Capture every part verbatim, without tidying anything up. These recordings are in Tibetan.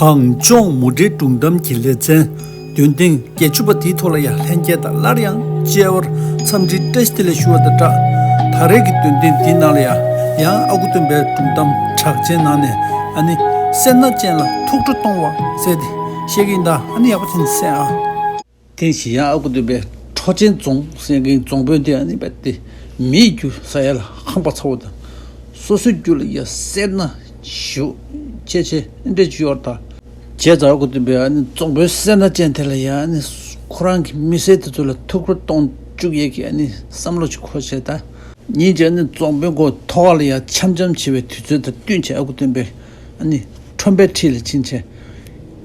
གངས་ལྗོངས་མུ་འབྲེལ་སྒྲུང་གཏམ་གྱི་ལེ་ཚན་འདོན་ཐེངས་བརྒྱད་ཅུ་པ་དེའི་ཐོག་ལ་ཡང་ལྷན་རྒྱས་དང་སླར་ཡང་མཇལ་བར་འཚམས་འདྲི་བཀྲ་ཤིས་བདེ་ལེགས་ཞུ་བ་དང་སྦྲགས། ད་རེས་ཀྱི་འདོན་ཐེངས་འདིའི་ནང་ལ་ཡང་ཡང་ཨ་ཁུ་སྟོན་པའི་སྒྲུང་གཏམ་གྲགས་ཅན་ནང་ནས་ཨ་ནི་སེར་སྣ་ཅན་ལ་ཐུགས་སྤྲོ་གཏོང་བ་ཟེར་ཏེ་བཤད་ཀྱི་ཡིན་ད། ཨ་ནི་ཡག་པོ་བྱས་ནས་གསན་ཨ། ཐེངས་ཤིག་ཡང་ཨ་ཁུ་སྟོན་པས་ཁྲོ་ཆེན་རྫོང་ཟེར་མཁན་རྫོང་དཔོན་དེ་ཨ་ནི་རྦད་དེ་མིའི་རྒྱུ་ཟ་ཡ་ལ་ཧམ་པ་ཚ་བོ་དང་། སོ་སོའི་རྒྱུ་ལ་ཡ་སེར་སྣ་ཞེ་པོ་ཅིག་ཅིག་འདྲ་ཅིག་ཡོད་རེད་ད། བྱས་ཙང་ཨ་ཁུ་སྟོན་པས་ཨ་ནི་རྫོང་དཔོན་སེར་སྣ་ཅན་དེ་ལ་ཡ་ཨ་ནི་ཁོ་རང་གི་མི་སེར་དེ་ཚོ་ལ་ཐུགས་སྤྲོ་གཏོང་བཅུག་ཡས་ཀྱི་ཨ་ནི་བསམ་བློ་ཅིག་འཁོར་བྱས་ད། ཉིན་གཅིག་ཨ་ནི་རྫོང་དཔོན་ཁོ་ཐོག་ཁ་ལ་ཡ་འཆམ་འཆམ་བྱེད་པའི་དུས་ཚོད་དང་བསྟུན་བྱས་ཨ་ཁུ་སྟོན་པས་ཨ་ནི་ཁྲོན་པའི་འཁྲིས་ལ་ཕྱིན་བྱས།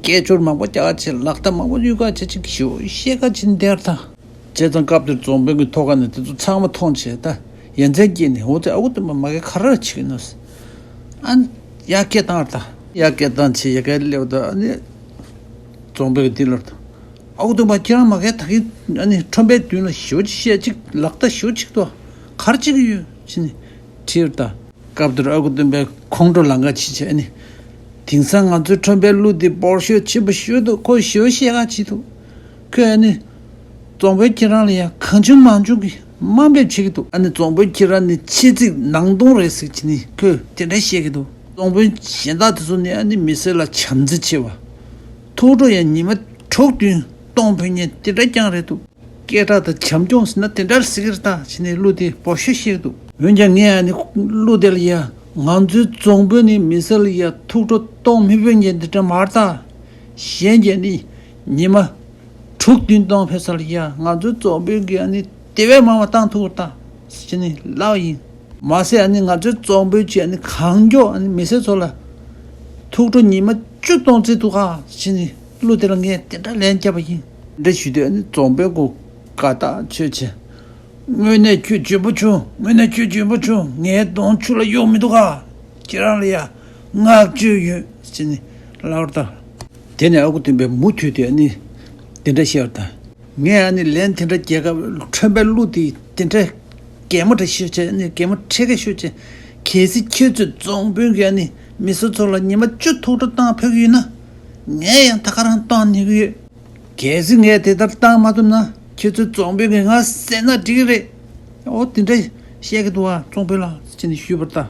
སྐད་ཅོར་མང་པོ་རྒྱག་བྱས། ལག་རྟགས་མང་པོ་གཡུག་བྱས། ཅིག་ཞེ་པོ་བཤད་ག་ཅིག་བསྡད་ད། བྱས་ཙང་སྐབས་དེར་རྫོང་དཔོན་གྱིས་ཐོག་ཁ་ནས་དེ་ཚོ་ཚང་མ་མཐོང་བྱས་ད། ཡ་མཚན་སྐྱེས་ནས། འོ་ཙི་ཨ་ཁུ་སྟོན་པ་མ་གིར་ག་རེ་བྱེད་ཀྱི་ཡིན་ནམ། ཨ་ནི་ཡར་སྐད་བཏང་ད། ཡར་སྐད་བཏང་བྱས་ཡ་གིར་སླེབས་ད། ཨ་ནི་རྫོང་དཔོན་གྱིས་འདི་ལབ་ད། ཨ་ཁུ་སྟོན་པ་ཁྱེད་རང་མ་གིར་ད་གིན་ཨ་ནི་ཁྲོན་པའི་མདུན་ལ་ཞེ་པོ་ཅིག་བཤད་ཅིག་ལག་རྟགས་ཞེ་པོ་ཅིག་འདུག་ག་རེ་བྱེད་ཀྱི་ཡོད་ཟེར་ནས་དྲིས་པ་ད། སྐབས་དེར་ཨ་ཁུ་སྟོན་པས་ཁོང་ཁྲོ་ལངས་ག་ཅིག་བྱས་ནས། དེང་སང་ང་ཚོའི་ཁྲོན་པའི་གླུ་འདི་བོར་ཤོས་ཆེན་པོ་ཞེ་པོ་འདུག་ཁོས་ཞེ་པོ་བཤད་ག་བྱེད་འདུག་ཁོས་ཨ་ནི་རྫོང་དཔོན་ཁྱེད་རང་ལ་ཡང་གང་བྱུང་མང་བྱུང་གི་དམའ་འབེབས་བྱེད་ཀྱི་འདུག་ཨ་ནི་རྫོང་དཔོན་ཁྱེད་རང་ནི་ཆེ་ཚིག་ནང་སྟོང་རེད་ཟེར་བྱས་ནས་ཁོས་དེ་འདྲ་བཤད་ཀྱི་འདུག་རྫོང་དཔོན་གཞན་དག་དེ་ཚོ་ནི་ཨ་ནི་མི་སེར་ལ་བྱམས་བརྩེ་ཆེ་བ། ཐུགས་སྤྲོ་ཡང་ཉི་མ་དྲུག་བདུན་གཏོང་ཕོད་མཁན་དེ་འདྲ་རྐྱང་རེད་འདུག་སྐད་གྲགས་དང་བྱམས་སྐྱོང་ཟེར་ན་དེ་འདྲ་ཟེར་གྱི་རེད་ད་བྱས་ནས་གླུ་དེ་བོར་ཤོས་བཤད་འདུག་འོན་ཀྱང་ངས་ཨ་ནི་གླུ་དེ་ལ་ཡ་ང་ཚོའི་རྫོང་དཔོན་ནི་མི་སེར་ལ་ཡ་ཐུགས་སྤྲོ་གཏོང་མི་ཕོད་མཁན་འདི་འདྲ་མ་རེད་ད། གཞན་གྱིས་ནི་ཉི་མ་དྲུག་བདུན་གཏོང་ཕོད་ས་ལ་ཡ་ང་ཚོའི་རྫོང་དཔོན་གྱིས་ཨ་ནི་དེ་བས་མང་བ་བཏང་ཐུབ་ཀྱི་རེད་ད་ཟེར་ནས་ལབ་ཡིན། མ་ཟད་ཨ་ནི་ང་ཚོའི་རྫོང་དཔོན་གྱིས་ཨ་ནི་གང་མགྱོགས་ཨ་ནི་མི་སེར་ཚོ་ལ་ཐུགས་སྤྲོ་ཉི་མ་བཅུ་གཏོང་རྩིས་འདུག་ག་ཟེར་ནས་གླུ་དེ་ལ་ངས་དེ་འདྲ་ལན་བརྒྱབ་པ་ཡིན། འདྲ་ཞུས་དུས་ཨ་ནི་རྫོང་དཔོན་ཁོ་དགའ་ཐག་ཆོད་བྱས། དངོས་གནས་ཁྱོད་འཇོན་པོ་བྱུང་། དངོས་གནས་ཁྱོད་འཇོན་པོ་བྱུང་། ངའི་གདོང་ཆུ་ལ་གཡུག་མི་འདུག་ག་ཁྱེད་རང་ལ་ཡ་བསྔགས་བརྗོད་ཡོད་ཟེར་ནས་ལབ་པ་ད། དེ་ནས་ཨ་ཁུ་སྟོན་པས་མུ་མཐུད་དེ་ཨ་ནི་དེ་འདྲ་བཤད་པ་ད། ངས་ཨ་ནི་ལན་དེ་འདྲ་རྒྱག་སྐབས་ཁྲོན་པའི་གླུ་དེ་དེ་འདྲ་གད་མོ་འདྲ་ཤོར་བྱས་ཨ་ནི་གད་མོ་ཁྲེལ་ག་ཤོར་བྱས། གལ་སྲིད་ཁྱེད་ཚོས་རྫོང་དཔོན་གྱིས་ཨ་ནི་མི་སེར་ཚོ་ལ་ཉི་མ་བཅུ་ཐུགས་སྤྲོ་བཏང་ཕོད་ཀྱི་ཡོད་ན། ངས་ཡང་ད་ག་རང་བཏང་ནུས་ཀྱི་ཡོད། གལ་སྲིད་ངས་དེ་ལྟར་བཏང་མ་ཐུབ་ན་ཁྱེད་ཚོའི་རྫོང་དཔོན་གྱིས་ང་བསད་ན་འགྲིག་གི་རེད། འོ་དེ་འདྲ་བཤད་ཀྱི་འདུག་ཨ་རྫོང་དཔོན་ལགས་ཟེར་ནས་ཞུས་པར་ད།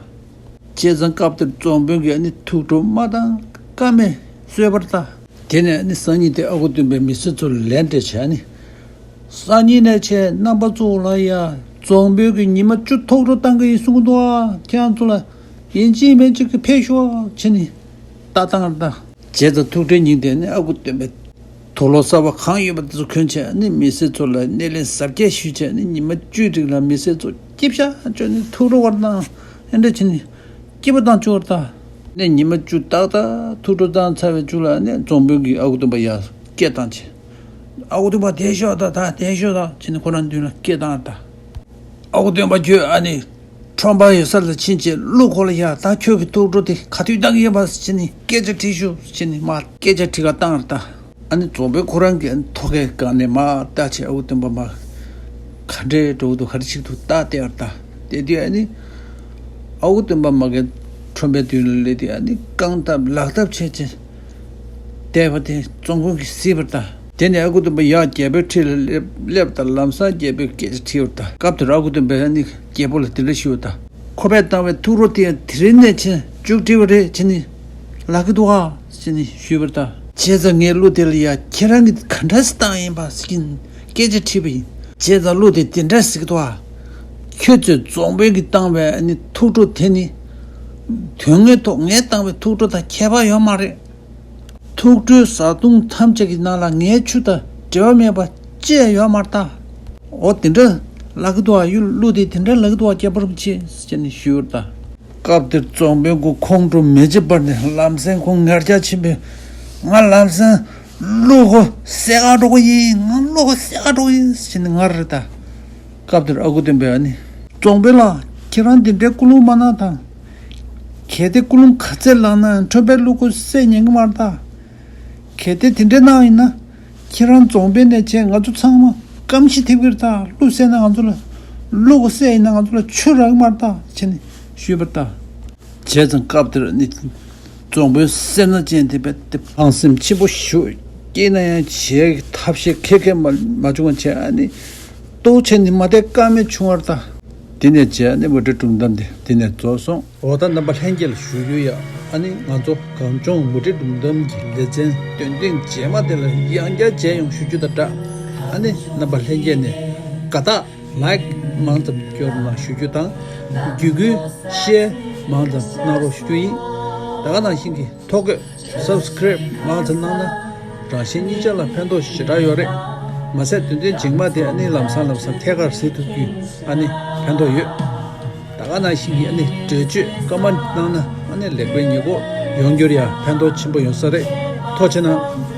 བྱས་ཙང་སྐབས་དེར་རྫོང་དཔོན་གྱིས་ཨ་ནི་ཐུགས་སྤྲོ་མ་བཏང་ཀ་མེད་གསོལ་བར་ད། དེ་ནས་ཨ་ནི་སང་ཉིན་དེ་ཨ་ཁུ་སྟོན་པས་མི་སེར་ཚོར་ལན་སྤྲད་བྱས། ཨ་ནི་སང་ཉིན་ནས་བྱས་རྣམ་པ་ཚོ་ལ་ཡ་རྫོང་དཔོན་གྱིས་ཉི་མ་བཅུ་ཐུགས་སྤྲོ་བཏང་གི་ཡིན་གསུང་གི་འདུག་ཨ། ཁྱེད་རང་ཚོ་ལ་ཡིན་གཅིག་མིན་གཅིག་གི་ཕེབས་ཤོག་ཨ་བྱས་ནས་ལྟ་སྟངས་རེད་ད། བྱས་ཙང་ཐུགས་སྤྲོའི་ཉིན་དེ་ནི་ཨ་ཁུ་སྟོན་པས་དུག་ལོག་གསར་པ་གང་ཡོད་པ་དེ་ཚོ་གོན་བྱས་ནི་མི་སེར་ཚོ་ལ་སྣེ་ལེན་གཟབ་རྒྱས་ཞུས་བྱས་ནི་ཉི་མ་བཅུའི་རིང་ལ་མི་སེར་ཚོ་སྐྱིད་ཤག་བཅོས་ནས་ཐུགས་སྤྲོ་བར་དང་ཨེ་འདྲ་བྱས་ནས་སྐྱིད་པོ་བཏང་བཅུག་པ་རེད་ད། ནས་ཉི་མ་བཅུ་ཏག་ཏག་ཐུགས་སྤྲོ་བཏང་ཚར་བའི་མཇུག་ལ་ནི་རྫོང་དཔོན་གྱིས་ཨ་ཁུ་སྟོན་པ་ཡར་སྐད་བཏང་བྱས། ཨ་ཁུ་སྟོན་པ་བསྡད་ཤོག་ད། ད་བསྡད་ཤོག་ད་བྱས་ནས་ཁོ་རང་མདུན་ལ་སྐད་བཏང་ད། ཨ་ཁུ་སྟོན་པ་ཁྱོད་ཨ་ནི་ཁྲོན་པ་ཡོད་ས་ལ་ཕྱིན་བྱས་གླུ་ཁོ་ལ་ཡ་ད་ཁྱོད་ཀྱི་ཐུགས་སྤྲོ་དེ་ག་དུས་བཏང་གི་ཡོད་པ་ཟེར་ནས་སྐད་ཆ་དྲིས་ཤོག་ཟེར་ནས་མར་སྐད་ཆ་དྲི་ག་བཏང་བ་རེད་ད། ཨ་ནི་རྫོང་དཔོན་ཁོ་རང་གིས་ཨ་ནི་ཐོག་ཁའི་སྒང་ནས་མར་ལྟ་བྱས་ཨ་ཁུ་སྟོན་པ་མར་ག་འདྲས་འགྲོ་གི་འདུག་ག་རེ་བྱེད་ཀྱི་འདུག་ལྟ་བསྡད་པ་རེད་ད། དེ་དུས་ཨ་ནི་ཨ་ཁུ་སྟོན་པ་མ་གིར་ཁྲོན་པའི་མདུན་ལ་སླེབས་དུས་ཨ་ནི་རྐང་སྟབས་ལག་སྟབས་བྱས་བྱས་བསྡད་པ་དེ་རྫོང་དཔོན་གྱིས་གཟིགས་པ་རེད་ད། དེ་ནས་ཨ་ཁུ་སྟོན་པ་ཡར་རྒྱལ་པོའི་ཁྲི་ལ་སླེབས་སླེབས་དང་ལམ་སང་རྒྱལ་པོས་སྐད་ཆ་དྲིས་པ་རེད་ད། སྐབས་དེར་ཨ་ཁུ་སྟོན་པས་ཨ་ནི་རྒྱལ་པོ་ལ་དེ་འདྲ་ཞུས་པ་རེད་ད། ཁོ་པས་བཏང་བའི་ཐུགས་སྤྲོ་དེ་ཡང་དེ་རིང་ནས་བྱས་མཇུག་སྒྲིལ་བ་རེད་བྱས་ནས་ལབ་ཀྱི་འདུག་ཨ་ཟེར་ནས་ཞུས་པ་རེད་ད། བྱས་ཙང་ངས་གླུ་དེ་ལ་ཡ་ཁྱེད་རང་གིས་ག་འདྲ་སེ་བཏང་ཡིན་པ་ཟེར་གྱིན་སྐད་ཆ་དྲིས་པ་ཡིན། བྱས་ཙང་གླུ་དེ་དེ་འདྲ་ཟེར་གྱི་འདུག་ཨ། ཁྱོད་ཚོས་རྫོང་དཔོན་གྱིས་བཏང་བའི་ཨ་ནི་ཐུགས་སྤྲོ་དེ་ནི་དོན་དངོས་ཐོག་ངས་བཏང་བའི་ཐུགས་སྤྲོ་དང་ཁྱད་པར་ཡོད་མ་རེད། ཐུགས་སྤྲོའི་བཟའ་བཏུང་ཐམས་ཅད་ཀྱི་ནང་ལ་ངའི་ཆུ་དང་འབྲེལ་བ་མེད་པ་ཅི་ཡང་ཡོད་མ་རེད་ད། འོ་དེ་འདྲ་ལབ་ཀྱི་འདུག་ཨ། གླུ་དེ་དེ་འདྲ་ལབ་ཀྱི་འདུག་ཨ། རྒྱལ་པོ་རིན་པོ་ཆེ་ཟེར་ནས་ཞུས་པ་རེད་ད། སྐབས་དེར་རྫོང་དཔོན་ཁོ་ཁོང་ཁྲོ་མེ་ལྕེ་འབར་ནས་ལམ་སེང་ཁོང་ངར་སྐྱ་ཆེན་པོས་ང་ལམ་སེང་གླུ་ཁོ་བསད་ག་འགྲོ་གི་ཡིན། ང་གླུ་ཁོ་བསད་ག་འགྲོ་གི་ཡིན་ཟེར་ནས་ངར་རེད་ད། སྐབས་དེར་ཨ་ཁུ་སྟོན་པས་ཨ་ནི། རྫོང་དཔོན་ལགས། ཁྱེད་རང་འདི་འདྲའི་ཀུན་སློང་མ་གནང་དང་། གལ་ཏེ་ཀུན་སློང་ག་ཚད་ལངས་ན་ཁྲོན་པའི་གླུ་ཁོ་བསད་ཉན་གི་མ་རེད་ད། གལ་ཏེ་དེ་འདྲ་གནང་ཡིན་ན། ཁྱེད་རང་རྫོང་དཔོན་ནས་བྱས་ང་ཚོ་ཚང་མ་སྐམ་ཤི་ཐེབས་ཀྱི་རེད་ད། གླུ་བསད་ན་ང་ཚོ་ལ། གླུ་ཁོ་བསད་ཡིན་ན་ང་ཚོ་ལ་ཆུ་རག་གི་མ་རེད་ད་བྱས་ནས་ཞུས་པ་རེད་ད། བྱས་ཙང་སྐབས་དེར་ནི། རྫོང་ བཙོང་པོའི་སེར་སྣ་ཅན་དེ་བས་ཏེ་ཕངས་སེམས་ཆེན་པོ་ཞུ། སྐྱེས་ན་ཡང་བྱེད་ཐབས་ཤེས་ཁེ་ཁེ་མ་མ་བྱུང་བ་བྱས། ཨ་ནི་ལྟོ་ཆད་ནི་མ་བསྡད་ཀ་མེད་བྱུང་བར་ད། དེ་ནས་བྱས་ཨ་ནི་མུ་འབྲེལ་སྒྲུང་གཏམ་དེ་དེ་ནས་རྫོགས་སོང་། འོ་ད་རྣམ་པ་ལྷན་རྒྱས་ལ་ཞུ་རྒྱུ་ཡ། ཨ་ནི་ང་ཚོ་གངས་ལྗོངས་མུ་འབྲེལ་སྒྲུང་གཏམ་གྱི་ལེ་ཚན་འདོན་ཐེངས་རྗེས་མ་དེ་ལ་ཡང་བསྐྱར་མཇལ་ཡོང་ཞུ་རྒྱུ་དང་སྦྲགས། ཨ་ནི་རྣམ་པ་ལྷན་རྒྱས་ནས་དགའ་རྟགས་ལའིཀ་མང་ཙམ་སྐྱོར་གནང་ཞུ་རྒྱུ་དང་། བརྒྱུད་སྐུལ་ཤེར་མང་ཙམ་གནང་རོགས་ཞུ་རྒྱུ་ཡིན། ད་ག་ནང་བཞིན་གྱི་ཐོ་འགོད་སབ་སི་ཀ་རེབ་མང་ཙམ་གནང་ན་རང་གཞན་གཉིས་ཆ་ལ་ཕན་ཐོགས་ཞེ་དྲག་ཡོད་རེད། མ་ཟད་དོན་ཚན་རྗེས་མ་དེ་ཨ་ནི་ལམ་སང་ལམ་སང་ཐད་ཀར་གཟིགས་ཐུབ་རྒྱུའི་ཨ་ནི་ཕན་ཐོགས་ཡོད། ད་ག་ནང་བཞིན་གྱི་ཨ་ནི་འགྲེལ་བརྗོད་ཀོ་མེན་ཊི་གནང་ན་ཨ་ནི་ལེགས་སྤེལ་ཉེས་འགོག་ཡོང་རྒྱུར་ཡང་ཕན་ཐོགས་ཆེན་པོ་ཡོང་ས་རེད། ཐུགས་རྗེ་གནང་།